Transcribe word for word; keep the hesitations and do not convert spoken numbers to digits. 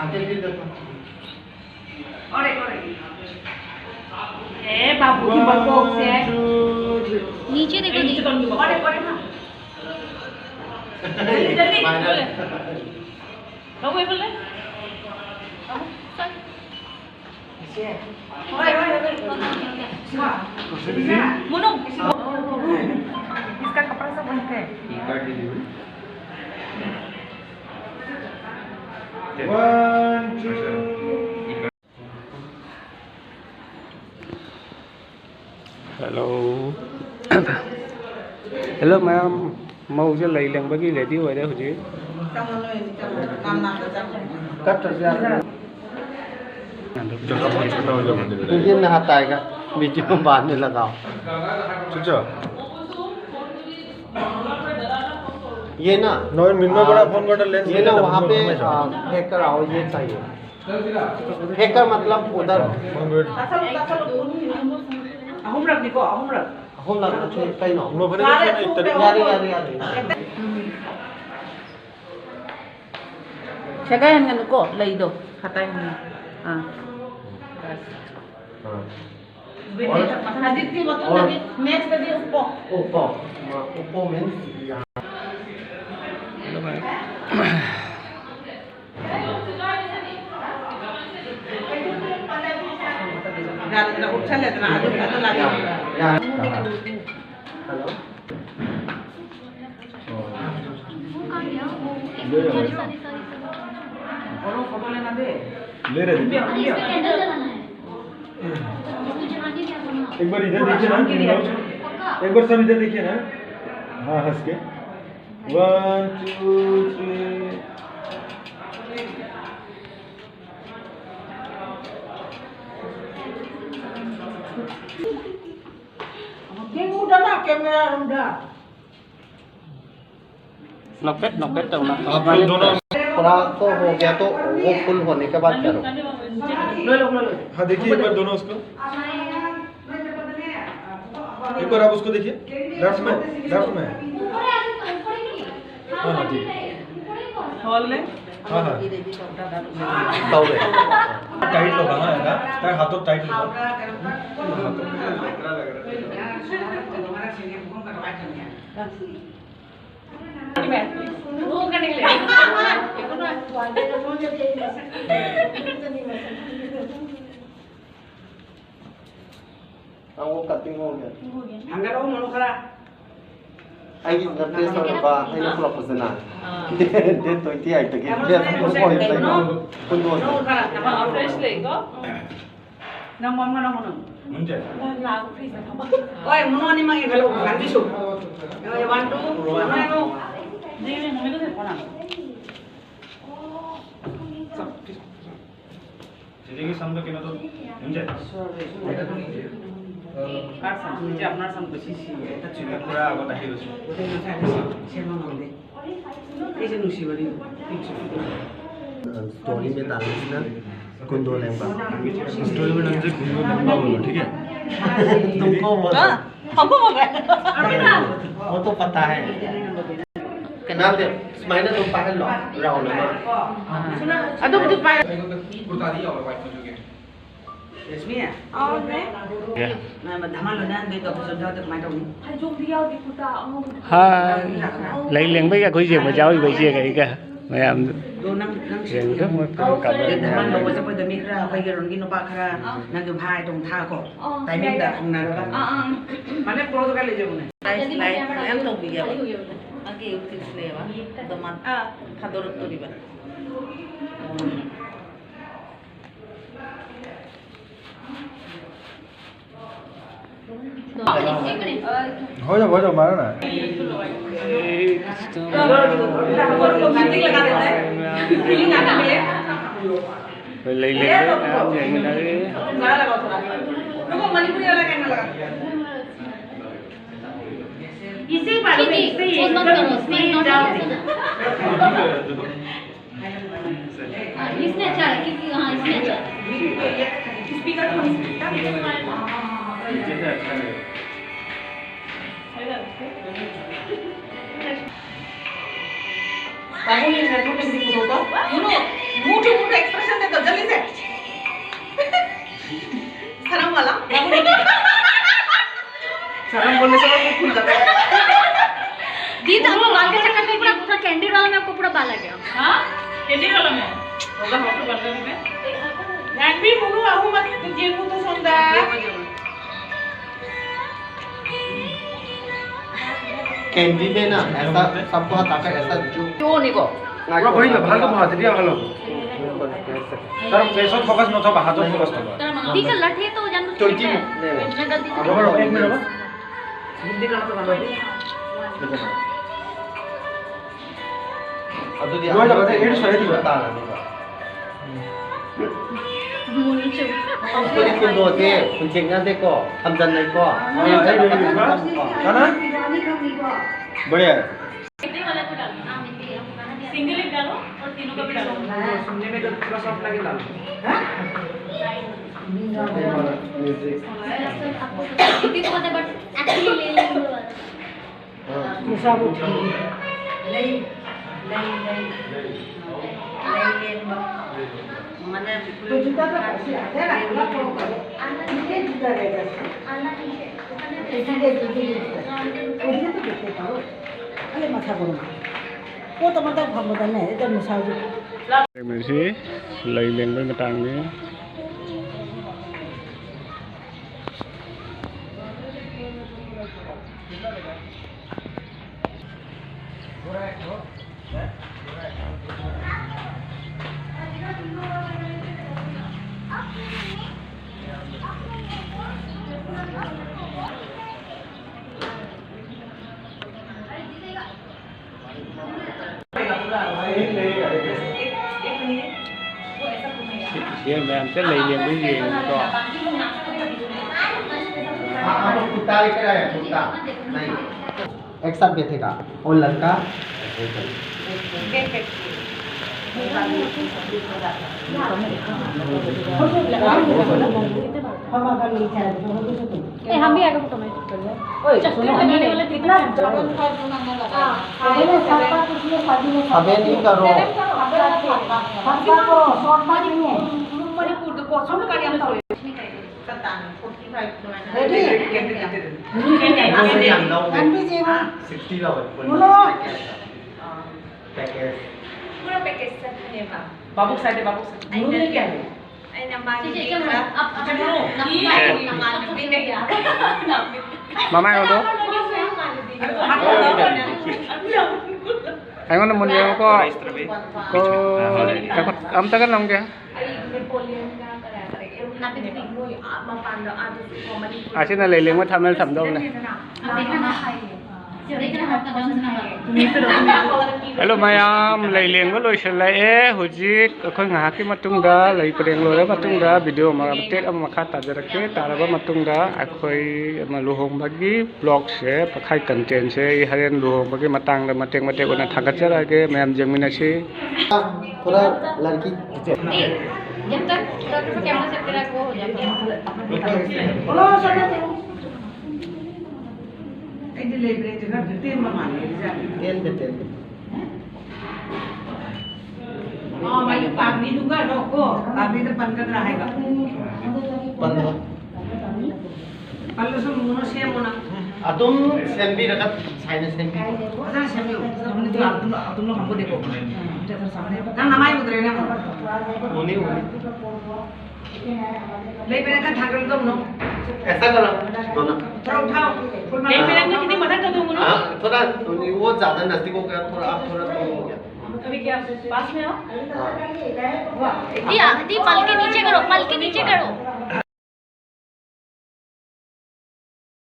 ए बाबू की बकवास है। नीचे देखो दीदी। जल्दी, जल्दी। बाबू ये बोल रहे। बाबू, चल। मुनू। इसका कपड़ा सब बनते हैं। One, two. Hello. Hello, ma'am. ꯃꯧꯁꯦ ꯂꯩ ꯂꯦꯡꯕꯒꯤ ready ꯑꯣꯏꯔꯦ ꯍꯧꯖꯤꯛ꯫ ꯆꯪꯉꯣ, ꯅꯣꯏ ꯑꯅꯤ ꯆꯪꯉꯣ꯫ ꯅꯥꯝ ꯅꯥꯝꯗ ꯆꯪꯉꯣ꯫ ꯀꯠꯇ꯭ꯔꯁꯨ ꯌꯥꯔꯦ꯫ वीडियो में हाथ आएगा, वीडियो में बाद में लगाओ। अच्छा। ये ना, नोर मिनमें बड़ा आ, फोन बड़ा लेंस ये ना लेके वहाँ पे, हमेशा। आ, फेंक कर आओ, ये चाहिए। फेंक कर मतलब उधर। फोन बड़ा। ꯑꯍꯨꯝꯔꯛꯅꯤꯀꯣ, ꯑꯍꯨꯝꯔꯛ꯫ ꯑꯍꯨꯝꯂꯛ ꯅꯠꯇꯦ, ꯀꯩꯅꯣ? ꯌꯥꯔꯦ, ꯌꯥꯔꯦ, ꯌꯥꯔꯦ꯫ ꯁꯦꯒꯥꯏꯍꯟꯒꯅꯨꯀꯣ, ꯂꯩꯗꯣ꯫ ꯈꯇꯪ꯫ ꯑꯥ꯫ ꯍꯧꯖꯤꯛꯇꯤ ꯃꯊꯪꯗꯗꯤ, next ꯇꯗꯤ ꯎꯞꯄꯣ꯫ ꯎꯞꯄꯣ꯫ ꯎꯞꯄꯣ means ꯒꯥꯔꯤꯗ ꯎꯞꯁꯜꯂꯦꯗꯅ, ꯑꯗꯨ, ꯑꯗꯨ ꯂꯥꯛꯑꯦ꯫ ꯌꯥꯔꯦ꯫ ꯍꯜꯂꯣ꯫ वो कहाँ गया? वो एक ले रहे हैं। Sorry, sorry, sorry. ले रहे हैं। इसमें कैंडल जलाना है। इसको जला के क्या करना? एक बार इधर देखिए ना, पक्का? एक बार सब इधर देखिए ना। हाँ, हंस के। One, two, three. Camera room da. नोकपेट नोकपेट तो ना। आप लोग दोनों। थोड़ा तो हो गया तो वो फुल होने के बाद करो। हाँ, देखिए एक बार दोनों उसको। एक बार आप उसको देखिए। लेफ्ट में, लेफ्ट में। हाँ, हाँ, ठीक है। हॉल में। हाँ, हाँ। तौले। टाइट लो ना, है ना? तार हाथों टाइट लो। अब वो कटिंग हो गया। ꯊꯥꯡꯒꯠꯂꯛꯑꯣ, ꯃꯅꯨꯡ ꯈꯔ꯫ ꯑꯩꯒꯤꯗꯨꯅ ꯄ꯭ꯂꯦꯁ ꯇꯧꯔꯛꯄ, ꯑꯩꯅ ꯄꯨꯔꯛꯄꯁꯤꯅ꯫ ꯑꯥ꯫ ꯗꯦꯠ ꯇ꯭ꯋꯦꯟꯇꯤ ꯑꯩꯠꯇꯒꯤ ꯌꯥꯝ ꯄ꯭ꯂꯦꯁ ꯅꯨꯡꯉꯥꯏꯔꯦ꯫ ꯀꯩꯅꯣ? ꯄꯨꯟꯕ ꯑꯣꯏꯕ ꯀꯩꯅꯣ? ꯂꯩꯕ꯫ ꯃꯅꯨꯡ ꯈꯔ ꯊꯝꯃꯣ꯫ ꯐ꯭ꯔꯦꯁ ꯂꯩꯀꯣ? ꯅꯪ ꯃꯝꯒ ꯅꯪ ꯃꯅꯨꯡ꯫ ꯍꯣꯏ, ꯃꯅꯨꯡ ꯑꯅꯤꯃꯛ ꯌꯦꯡꯈꯠꯂꯛꯑꯣ, ꯉꯥꯟꯕꯤꯁꯨ꯫ ꯌꯦꯡꯉꯣ, ꯌꯦꯡꯉꯣ, one, two, one, two꯫ ꯆꯤꯆꯦꯒꯤ ꯁꯝꯗꯣ ꯀꯩꯅꯣ ꯇꯧ꯫ ꯌꯨꯝꯖꯦ꯫ কাৰ চাম? যে আপোনাৰ চাম বেছি চিনি। ꯆꯤꯆꯦ ꯄꯨꯔꯥ আগত আহি গৈছে। গোটেই নাচাই আছে। ꯁꯦꯝꯕ ꯉꯝꯗꯦ꯫ ꯑꯩꯁꯦ ꯅꯨꯡꯁꯤꯕꯅꯤ꯫ ꯁ꯭ꯇꯣꯔꯤ ꯃꯦꯗꯥꯝꯁꯤꯅ ꯀꯨꯟꯗꯣ ꯂꯦꯡꯕ꯫ ꯁ꯭ꯇꯣꯔꯤ ꯃꯦꯗꯥꯝꯁꯦ ꯀꯨꯟꯗꯣ ꯂꯦꯡꯕ ꯑꯣꯏꯕ, ꯊꯤꯛ ꯍꯦ? ꯇꯨꯝꯀꯣ ꯃꯣ꯫ ꯍꯥ? ꯐꯝꯀꯣ ꯃꯣ ꯀꯥꯏ? ꯑꯔꯕꯤꯅꯥ! ꯃꯣ ꯇꯣ ꯄꯇꯥ ꯍꯦ꯫ ꯀꯩꯅꯣ? ꯅꯠꯇꯦ, ꯁꯨꯃꯥꯏꯅ ꯑꯗꯨꯝ ꯄꯥꯏꯍꯜꯂꯣ, ꯔꯥꯎꯟ ꯑꯃ꯫ ꯑꯗꯨꯕꯨꯗꯤ ꯄꯥꯏ꯫ ꯑꯩꯉꯣꯟꯗ ꯀꯨꯔꯇꯥꯗꯤ ꯌꯥꯎꯔꯕ ꯑꯗꯨꯒꯤ꯫ ꯔꯦꯁꯃꯤ? ꯑꯧ, ꯅꯦ꯫ ꯌꯥ꯫ ꯃ-, ꯃ-, ꯙꯃꯥꯟ ꯂꯣꯏꯅꯍꯟꯕꯩꯗꯣ ꯐꯖꯕꯗꯣ ꯀꯃꯥꯏꯅ ꯇꯧꯅꯤ? ꯐꯩꯖꯣꯝꯗꯤ ꯌꯥꯎꯗꯦ, ꯀꯨꯔꯇꯥ ꯑꯉꯧꯕꯗꯨ꯫ ꯍꯥꯏ꯫ ꯂꯩ ꯂꯦꯡꯕꯩ ꯑꯩꯈꯣꯏ ꯌꯦꯡꯕ ꯌꯥꯎꯔꯤꯕ ꯏꯆꯦꯒ ꯑꯩꯒ ꯃꯌꯥꯝꯗꯨ꯫ ꯑꯗꯣ ꯅꯪ, ꯅꯪ ꯁꯤ ꯌꯦꯡꯕꯗ ꯃꯣꯏ ꯄꯨꯔꯥ ꯀꯥꯞꯂꯛꯑꯦ꯫ ꯙꯃꯥꯟ ꯂꯧꯕ ꯆꯠꯄꯗ ꯃꯤ ꯈꯔ ꯑꯩꯈꯣꯏꯒꯤ ꯔꯣꯟꯒꯤ ꯅꯨꯄꯥ ꯈꯔ ꯑꯥ꯫ ꯅꯪꯒꯤ ꯚꯥꯏ ꯑꯗꯨꯝ ꯊꯥꯈꯣ꯫ ꯑꯥ, ꯇꯥꯏꯃꯤꯡꯗ ꯌꯥꯏ, ꯌꯥꯏ꯫ ꯍꯪꯅꯔꯒ꯫ ꯑꯥ, ꯑꯥ, ꯑꯥ꯫ ꯃꯥꯅꯦ, ꯄ꯭ꯔꯣꯗꯣ ꯈꯔ ꯂꯩꯖꯕꯅꯦ꯫ ꯂꯥꯏꯁ, ꯂꯥꯏꯁ ꯃꯌꯥꯝ ꯇꯧꯕꯤꯒꯦꯕ꯫ ꯃꯥꯒꯤ ꯌꯨꯇꯤꯁꯅꯦꯕ꯫ ꯑꯗꯣ ꯃꯥ ꯑꯥ꯫ ꯊꯥꯗꯣꯔꯛꯇꯣꯔꯤꯕ꯫ हो जाओ, हो जाओ, मारो ना। ꯂꯩ ꯂꯩ ꯂꯩ ꯃꯌꯥꯝ ꯌꯦꯡꯃꯤꯟꯅꯔꯦ꯫ इसी बारे में, इससे ये हाँ, इसमें अच्छा है, क्योंकि हाँ, इसमें अच्छा है। स्पीकर थोड़ी सी। बाबू ने मेरे को टिक दिख रहा था। यूनो, मुंह टू मुंह एक्सप्रेशन दे दो जल्दी से। शर्म वाला। शर्म बोलने से वो खुल जाता है। दी तो आपको बाल के चक्कर में पूरा, पूरा कैंडी वाला में आपको पूरा बाल आ गया। हाँ, कैंडी वाला में होगा, फोटो कर दो मैं। जानवी मुनु आहू मत, तो जेबू तो सुंदर। कैंडी में ना ऐसा सबको हटाकर ऐसा जो क्यों नहीं को पूरा वही ना, ভালো তো হাতে দিয়া ভালো। তার ফেসত ফোকাস নথবা, হাতত ফোকাস থবা। ঠিক আছে, লাঠি তো জানো। চৈতি। ৰ'বা, ৰ'বা, এক মিনিট ৰ'বা। ꯑꯗꯨꯗꯤ ꯂꯣꯏꯔꯕ, ꯑꯩ ꯁꯣꯏꯔꯗꯤ ꯂꯣꯏꯔꯦ꯫ ꯃꯨꯟꯁꯨ꯫ ꯑꯩꯈꯣꯏꯗꯤ ꯀꯨꯟꯗꯣꯁꯦ ꯍꯨꯟꯖꯦꯛꯅꯗꯦꯀꯣ, ꯊꯝꯖꯟꯅꯩꯀꯣ꯫ ꯀꯅꯥ? ꯕꯣꯔꯦ꯫ सिंगल एक डालो और तीनों का भी डालो। सुनने में तो थोड़ा सॉफ्ट लगे, डालो। हाँ? म्यूजिक। ꯃꯁꯥꯕꯨ ꯊꯤꯔꯤ꯫ ꯂꯩ, ꯂꯩ, ꯂꯩ꯫ ꯂꯩ ꯂꯦꯡꯕ꯫ ꯃꯅꯦ꯫ ꯍꯧꯖꯤꯛꯇ ꯑꯁꯤ ꯑꯗ ꯂꯥꯛꯄ ꯄꯣꯔꯛꯄꯗꯣ꯫ ꯏꯆꯦ ꯗꯨꯗ ꯂꯩꯔꯁꯤ꯫ ꯏꯆꯦ ꯗꯨꯗ ꯂꯩꯔꯁꯤ꯫ ꯏꯆꯦ ꯗꯨꯗ ꯂꯩꯔꯁꯤ꯫ ꯑꯩ ꯃꯊꯥ ꯒꯣꯔꯝ꯫ ꯄꯣꯠ ꯑꯃꯇꯪ ꯐꯪꯕꯗꯅꯦ, ꯍꯦꯛꯇ ꯃꯁꯥꯁꯦ꯫ ꯃꯁꯤ ꯂꯩ ꯂꯦꯡꯕꯒꯤ ꯃꯇꯥꯡꯅꯤ꯫ ꯁꯤ, ꯁꯤ ꯃꯌꯥꯝꯁꯦ ꯂꯩ ꯂꯦꯡꯕ ꯌꯦꯡꯉꯤꯀꯣ꯫ हाँ, आपको कुत्ता लेकर आया, कुत्ता। नहीं। एक साथ बैठेगा। और लड़का ऐसे ही करेगा। ए, हम भी आगे फोटो में। ओए, सुनो। कितना? अरे, सात बार पूछ लो, शादी में सात बार। अबे नहीं करो। सात बार करो, शॉर्ट बात नहीं है। रेडी? एमपी जी, हाँ। सिक्सटी लाओ, बोलो। पैकेज। पूरा पैकेज सेट नहीं है। बाबू साइड, बाबू साइड। मुंह में क्या है? ꯑꯩꯅ ꯃꯥꯒꯤ ꯁꯤꯁꯦ ꯏꯆꯝ, ꯈꯔ ꯑꯞ-, ꯑꯞ-, ꯅꯃꯥꯟꯅꯕꯤꯅ ꯌꯥꯔꯣꯏ꯫ ꯃꯃꯥꯏ ꯑꯣꯟꯊꯣꯛ꯫ ꯑꯩꯉꯣꯟꯗ ꯃꯨꯟꯅ ꯌꯦꯡꯉꯨꯀꯣ꯫ ꯀꯣ, ꯉꯥꯏꯈꯣ, ꯑꯝꯇꯒ ꯅꯝꯒꯦ꯫ ꯑꯩ ꯅꯦꯄꯣꯂꯤꯌꯟꯒ ꯀꯔꯤ ꯍꯥꯏꯇꯥꯔꯦ, ꯑꯦꯝ ꯃꯣꯏ ꯑꯥ ꯃꯄꯥꯟꯗ ꯑꯥꯗꯁꯨ ꯀꯣ ꯃꯅꯤꯄꯨꯔ ꯑꯁꯤꯅ ꯂꯩꯂꯦꯡꯕ ꯊꯥꯃꯦꯜ ꯊꯝꯗꯧꯅꯦ꯫ ꯁꯤꯗꯩꯗꯅ ꯍꯥꯞꯀꯗꯕꯅꯤꯅ꯫ ꯍꯦꯜꯂꯣ ꯃꯌꯥꯝ, ꯂꯩꯂꯦꯡꯕ ꯂꯣꯏꯁꯤꯜꯂꯛꯑꯦ꯫ ꯍꯧꯖꯤꯛ ꯑꯩꯈꯣꯏ ꯉꯥꯏꯍꯥꯛꯀꯤ ꯃꯇꯨꯡꯗ, ꯂꯩ ꯄꯔꯦꯡ ꯂꯣꯏꯔ ꯃꯇꯨꯡꯗ video ꯑꯃ, ꯃꯇꯦꯛ ꯑꯃ ꯃꯈꯥ ꯇꯥꯖꯔꯛꯀꯦ꯫ ꯇꯥꯔꯕ ꯃꯇꯨꯡꯗ ꯑꯩꯈꯣꯏ ꯑꯃ ꯂꯨꯍꯣꯡꯕꯒꯤ vlogꯁꯦ, ꯄꯈꯥꯏ contentꯁꯦ ꯑꯩ ꯍꯣꯔꯦꯟ ꯂꯨꯍꯣꯡꯕꯒꯤ ꯃꯇꯥꯡꯗ ꯃꯇꯦꯛ ꯃꯇꯦꯛ ꯑꯣꯏꯅ ꯊꯥꯒꯠꯆꯔꯛꯑꯒꯦ꯫ ꯃꯌꯥꯝ ꯌꯦꯡꯃꯤꯟꯅꯁꯤ꯫ थोड़ा लड़की। नहीं, जब तक डॉक्टर को कैमरा सेट करा, वो हो जाता है। ꯑꯩꯗꯤ ꯂꯩꯕ꯭ꯔꯦ ꯈꯔ ꯇꯦꯟꯕ ꯃꯥꯜꯂꯦ ꯏꯆꯥ꯫ ꯇꯦꯟꯗꯦ, ꯇꯦꯟꯗꯦ꯫ ꯑꯥ, ꯃꯥꯒꯤ ꯄꯥꯛꯅꯤꯗꯨꯒ ꯂꯧꯀꯣ, ꯄꯥꯛꯅꯤꯗ ꯄꯟꯒꯗ꯭ꯔꯥ ꯍꯥꯏꯕ꯫ ꯄꯟꯕ꯫ ꯄꯜꯂꯁꯨ ꯃꯨꯅꯣ ꯁꯦꯝꯃꯣ ꯅꯪ꯫ ꯑꯗꯨꯝ ꯁꯦꯝꯕꯤꯔꯒ ꯁꯥꯏꯅ ꯁꯦꯝꯕꯤꯌꯨ꯫ ꯐꯖꯅ ꯁꯦꯝꯕꯤꯌꯨ꯫ ꯑꯗꯨꯝ, ꯑꯗꯨꯝ ꯍꯪꯕꯗꯤꯀꯣ꯫ ꯅꯪ ꯅꯃꯥꯏ ꯎꯗ꯭ꯔꯦ ꯅꯪ꯫ ꯎꯅꯤ, ꯎꯅꯤ꯫ ꯂꯩ ꯄꯔꯦꯡ ꯈꯔ ꯊꯥꯡꯒꯠꯂꯗꯧꯅꯣ꯫ ऐसा करो, दोनों। थोड़ा उठाओ। फुल मार। नहीं, मेरे अंदर कितनी मदद कर दो, उन्होंने। हाँ, थोड़ा, वो ज्यादा नजदीक हो गया, थोड़ा, आप थोड़ा दूर हो गया। अभी क्या, पास में आओ। हाँ। दी, दी, पल के नीचे करो, पल के नीचे करो।